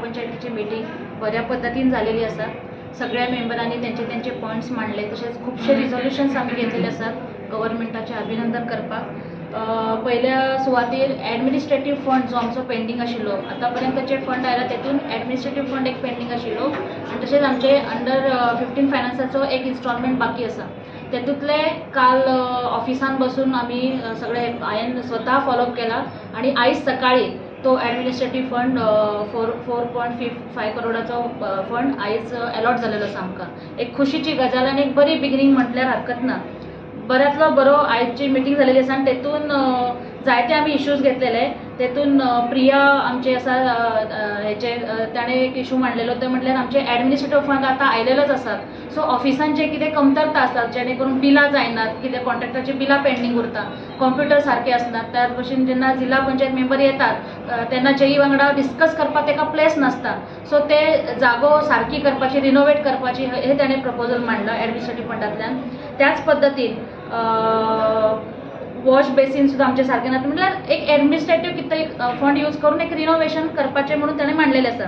पंचायतीची meeting बऱ्या पद्दतीन जालेली आसा. सगळ्या मेंबरांनी तेंचे तेंचे पॉयंट्स मांडले, तशेंच खुबशे रिजोल्युशन्स आमी घेतलेले आसात गव्हर्मेंटाचें अभिनंदन करपाक. पयल्या सुवातेर एडमिनिस्ट्रेटीव फंड जो आमचो पेंडींग आशिल्लो, आतां पर्यंत जे फंड आयला तेतून एडमिनिस्ट्रेटीव फंड एक पेंडींग आशिल्लो आनी तशेंच आमचे अंडर 15 फायनान्साचो एक इन्स्टॉलमेंट बाकी आसा. तेतूंतले काल ऑफिसान बसून आमी सगळे हांवें स्वता फॉलोअप केला आनी आयज सकाळी तो एडमिनिस्ट्रेटीव फंड 4.5 करोडाचो फंड आयज अलॉट जालेलो आसा आमकां. एक खुशीची गजाल आनी एक बरी बिगिनींग म्हटल्यार हरकत ना. बऱ्यांतलो बरो आयची मिटींग जालेली आसा आनी तेतून जायते आमी इश्यूज घेतलेले. तेतून प्रिया आमचे आसा हेचे ताणें एक इशू मांडलेलो ते म्हटल्यार आमचे एडमिनिस्ट्रेटीव फंड आतां आयलेलेच आसात, सो ऑफिसान जे कितें कमतरता आसात जेणे करून बिलां जायनात, कितें कॉन्ट्रॅक्टाची बिलां पेंडींग उरता, कॉम्प्युटर सारके आसनात. त्याच भशेन जेन्ना जिल्हा पंचायत मेंबर येतात तेन्ना जेई वांगडा डिस्कस करपाक ताका प्लेस नासता, सो ते जागो सारकी करपाची, रिनोवेट करपाची हे ताणें प्रपोजल मांडला एडमिनिस्ट्रेटीव फंडांतल्यान. त्याच पद्दतीन वॉश बेसीन सुद्दां आमचे सारकें ना, म्हटल्यार एक एडमिनिस्ट्रेटीव कितें एक फंड यूज करून एक रिनोवेशन करपाचें म्हणून ताणें मांडलेलें आसा.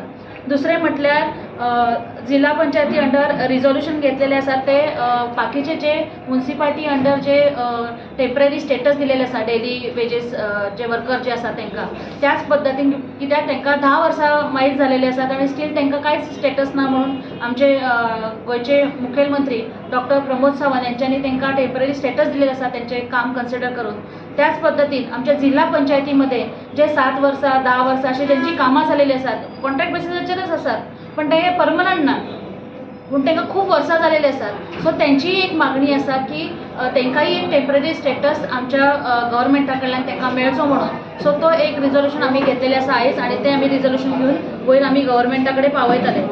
दुसरें म्हटल्यार जिल्हा पंचायती अंडर रिजोल्युशन घेतलेले आसा ते बाकीचे जे मुन्सिपाल्टी अंडर जे टेंपररी स्टेटस दिलेले आसा डेली वेजीस जे वर्कर जे आसा तांकां, त्याच पद्दतीन कित्याक तांकां 10 वर्सां मायज जालेले आसात आनी स्टील तांकां कांयच स्टेटस ना म्हणून आमचे गोंयचे मुखेलमंत्री डॉक्टर प्रमोद सावंत यांच्यांनी तांकां टेंपररी स्टेटस दिलेले आसा तेंचें काम कन्सिडर करून. त्याच पद्दतीन आमच्या जिल्हा पंचायतीमध्ये जे 7 वर्सां 10 वर्सां अशी तेंची कामां जालेली आसात, कॉन्ट्रॅक्ट बेसिसाचेरच आसात पण ते परमनंट ना, पूण तांकां खूब वर्सां जालेली आसात. सो तेंचीय एक मागणी आसा की तांकांय एक टेंपररी स्टेटस आमच्या गव्हर्मेंटा कडल्यान तांकां मेळचो म्हणून. सो तो एक रिजोल्युशन आमी घेतलेलें आसा आयज आनी तें आमी रिजोल्युशन घेवन वयर आमी गव्हर्मेंटा कडेन पावयतले.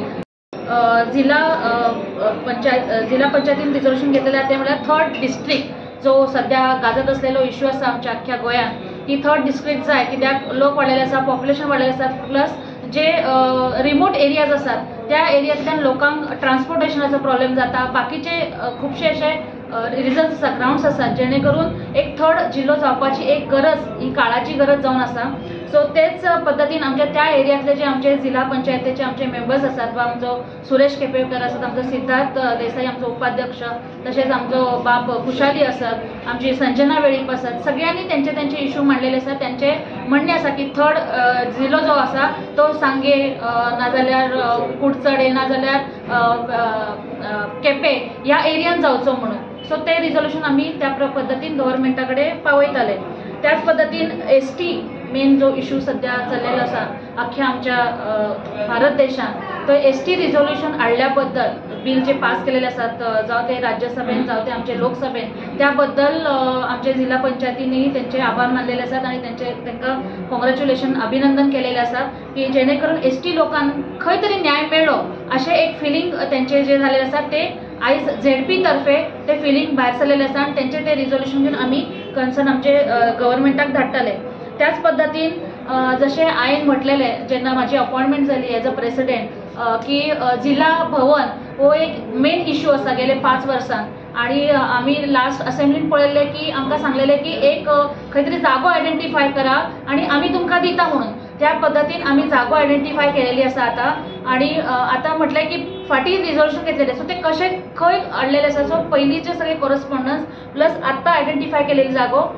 जिल्हा पंचायतीन रिजोल्युशन घेतलेलें आसा तें म्हळ्यार थर्ड डिस्ट्रिक्ट जो सद्या गाजत असलेलो इश्यू आसा आमच्या अख्ख्या गोंयांत, की थर्ड डिस्ट्रिक्ट जाय कित्याक लोक वाडलेले आसा, पॉप्युलेशन वाडलेलें आसा, प्लस जे रिमोट एरियाज आसात त्या एरियांतल्यान लोकांक ट्रान्सपोर्टेशनाचो प्रॉब्लेम जाता, बाकीचे खुबशे अशे रिजन्स आसा, ग्रावंड्स आसात जेणे करून एक थर्ड जिल्लो जावपाची एक गरज, ही काळाची गरज जावन आसा. सो तेच पद्दतीन आमच्या त्या एरियांतले जे आमचे जिल्हा पंचायतीचे आमचे मेंबर्स आसात वा आमचो सुरेश केपेकर आसात, आमचो सिद्धार्थ देसाई आमचो उपाध्यक्ष, तशेंच आमचो बाब खुशाली आसात, आमची संजना वेळीप आसात, सगळ्यांनी तेंचे तेंचे इशू मांडलेले आसात. तेंचे म्हणणें आसा की थर्ड जिल्लो जो आसा तो सांगे नाजाल्यार कुडचडे नाजाल्यार केपें ह्या एरियान जावचो म्हणून. सो ते रिजोल्युशन आमी त्या पद्दतीन गव्हर्मेंटा कडेन पावयताले. त्याच पद्दतीन एस टी मेन जो इशू सद्या चल्लेलो आसा अख्ख्या आमच्या भारत देशान, तो एस टी रिजोल्युशन हाडल्या बद्दल बील जे पास केलेले आसात जावं ते राज्यसभेन जावं ते आमचे लोकसभेन, त्या बद्दल आमचे जिल्हा पंचायतींनी तेंचे आभार मानलेले आसात आनी तेंचे तांकां कॉंग्रेच्युलेशन अभिनंदन केलेलें आसा की जेणे करून एस टी लोकांक खंय तरी न्याय मेळ्ळो अशें एक फिलींग तेंचें जें जालेलें आसा ते आयज झेडपी तर्फे ते फिलींग भायर सरलेलें आसा आनी तेंचें तें रिजोल्युशन घेवन आमी कन्सर्न आमचे गव्हर्मेंटाक धाडटले. त्याच पद्दतीन जशें हांवें म्हटलेलें जेन्ना म्हाजी अपॉयंटमेंट जाली एज अ प्रेसिडेंट की जिल्हा भवन हो एक मेन इशू आसा गेले 5 वर्सां आनी आमी लास्ट असेंब्लीन पळयल्लें की आमकां सांगलेलें की एक खंय तरी जागो आयडेंटिफाय करा आनी आमी तुमकां दिता म्हणून. त्या पद्दतीन आमी जागो आयडेंटिफाय केलेली आसा आतां आनी आतां म्हटलें की फाटीं रिजोल्युशन घेतलेलें, सो तें कशें खंय हाडलेलें आसा, सो पयलींचे सगळे कोरस्पोंडन्स प्लस आतां आयडेंटिफाय केलेली जागो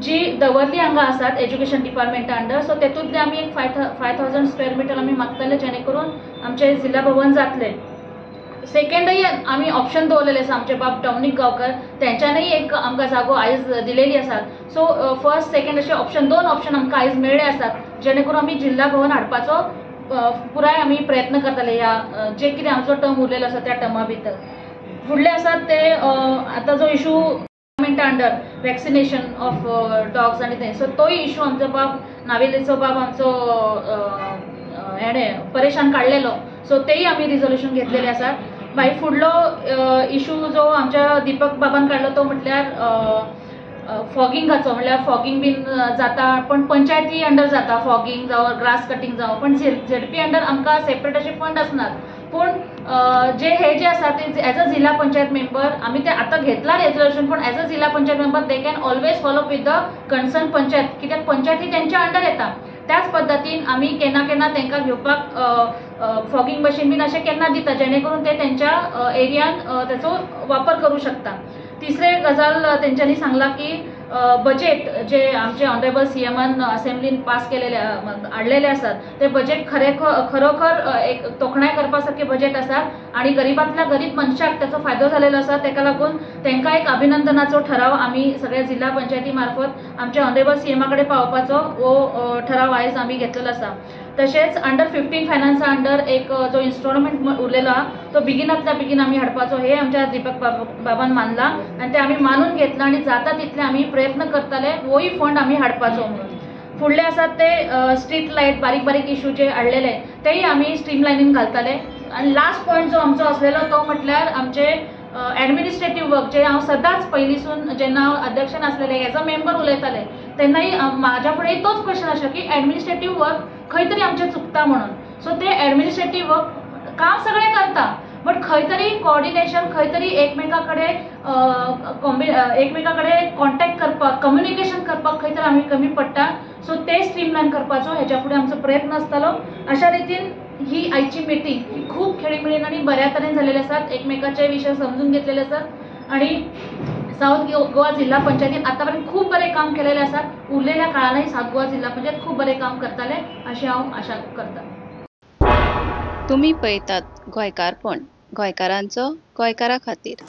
जी दवर्ली हांगा आसात एज्युकेशन डिपार्टमेंटा अंडर, सो तेतूंतले आमी एक 5,000 स्क्वेअर मिटर आमी मागतले जेणे करून आमचें जिल्हा भवन जातलें. सेकंडय आमी ऑप्शन दवरलेलें आसा आमचे बाब डॉमनीक गांवकर तेंच्यांनीय एक आमकां जागो आयज दिलेली आसात. सो फर्स्ट सेकंड अशे ऑप्शन, 2 ऑप्शन आमकां आयज मेळ्ळे आसात जेणे करून आमी जिल्हा भवन हाडपाचो पुराय आमी प्रयत्न करतले ह्या जे कितें आमचो टर्म उरलेलो आसा त्या टर्मा भितर. फुडले आसात ते आतां जो issue under vaccination of dogs आनी तें, सो तोय इशू आमचो बाब नावेलीचो बाब आमचो हेणें परेशान काडलेलो, सो तेय आमी रिजोल्युशन घेतलेले आसात. मागीर फुडलो इशू जो आमच्या दीपक बाबान काडलो तो म्हटल्यार फॉगिंगाचो, म्हळ्यार फॉगिंग बीन जाता पण पंचायती अंडर जाता फॉगिंग जावं ग्रास कटिंग जावं, पण झेडपी अंडर आमकां सेपरेट अशे फंड आसनात. पूण जे हे जे आसा ते एज अ जिल्हा पंचायत मेंबर आमी ते आतां घेतला रेजोल्युशन, पूण as a Zilla Panchayat member they can always follow with the concern panchayat, कित्याक पंचायत ही तेंच्या अंडर येता. त्याच पद्दतीन आमी केन्ना केन्ना तांकां घेवपाक फॉगिंग मशीन बीन अशें केन्ना दिता जेणे करून ते तेंच्या एरियान तेचो वापर करूं शकता. तिसरे गजाल तेंच्यांनी सांगला की बजेट जे आमचे ऑनरेबल सीएमान असेंब्लीन पास केलेले हाडलेले आसात ते बजेट खरोखर एक तोखणाय करपा सारके बजेट आसा आनी गरिबांतल्या गरीब मनशाक ताचो फायदो जालेलो आसा. ताका लागून तांकां एक अभिनंदनाचो ठराव आमी सगळ्या जिल्हा पंचायती मार्फत आमच्या ऑनरेबल सीएमा कडेन पावोवपाचो हो ठराव आयज आमी घेतलेलो आसा. तशेंच अंडर 15 फायनान्सा अंडर एक जो इन्स्टॉलमेंट उरलेलो आहा तो बेगिनांतल्या बेगीन आमी हाडपाचो हे आमच्या दीपक बाबान मानला आनी ते आमी मानून घेतला आनी जाता तितले आमी प्रयत्न करतले होय फंड आमी हाडपाचो म्हणून. फुडले आसात ते स्ट्रीट लायट बारीक बारीक इशू जे हाडलेले तेय आमी स्ट्रीम लायनीन घालतले. आनी लास्ट पॉयंट जो आमचो आसलेलो तो म्हटल्यार आमचे एडमिनिस्ट्रेटीव वर्क जे हांव सदांच पयलींसून जेन्ना हांव अध्यक्षान आसलेले एज अ मेंबर उलयताले तेन्नाय म्हाज्या फुडें तोच क्वेश्चन आशिल्लो की एडमिनिस्ट्रेटीव वर्क खंय तरी आमचें चुकता म्हणून. सो ते एडमिनिस्ट्रेटीव वर्क काम सगळें करता बट खंय तरी कोऑर्डिनेशन खंय तरी एकमेका कडेन एकमेका कडेन कॉन्टेक्ट करपाक कम्युनिकेशन करपाक खंय तरी आमी कमी पडटा. सो ते स्ट्रीमलायन करपाचो हेच्या फुडें आमचो प्रयत्न आसतलो. अशा रितीन ही आयची मिटींग ही खूब खेळीमेळीन आनी बऱ्या तरेन जालेली आसात, एकमेकाचे विशय समजून घेतलेले आसात आनी सावथ गोवा जिल्हा पंचायतीन आतापर्यंत खूब बरें काम केलेलें आसा. उरलेल्या काळानय सावथ गोवा जिल्हा पंचायत खूब बरें काम करतले अशें हांव आशा करता. तुमी पळयतात गोंयकारपण, गोंयकारांचो गोंयकारा खातीर.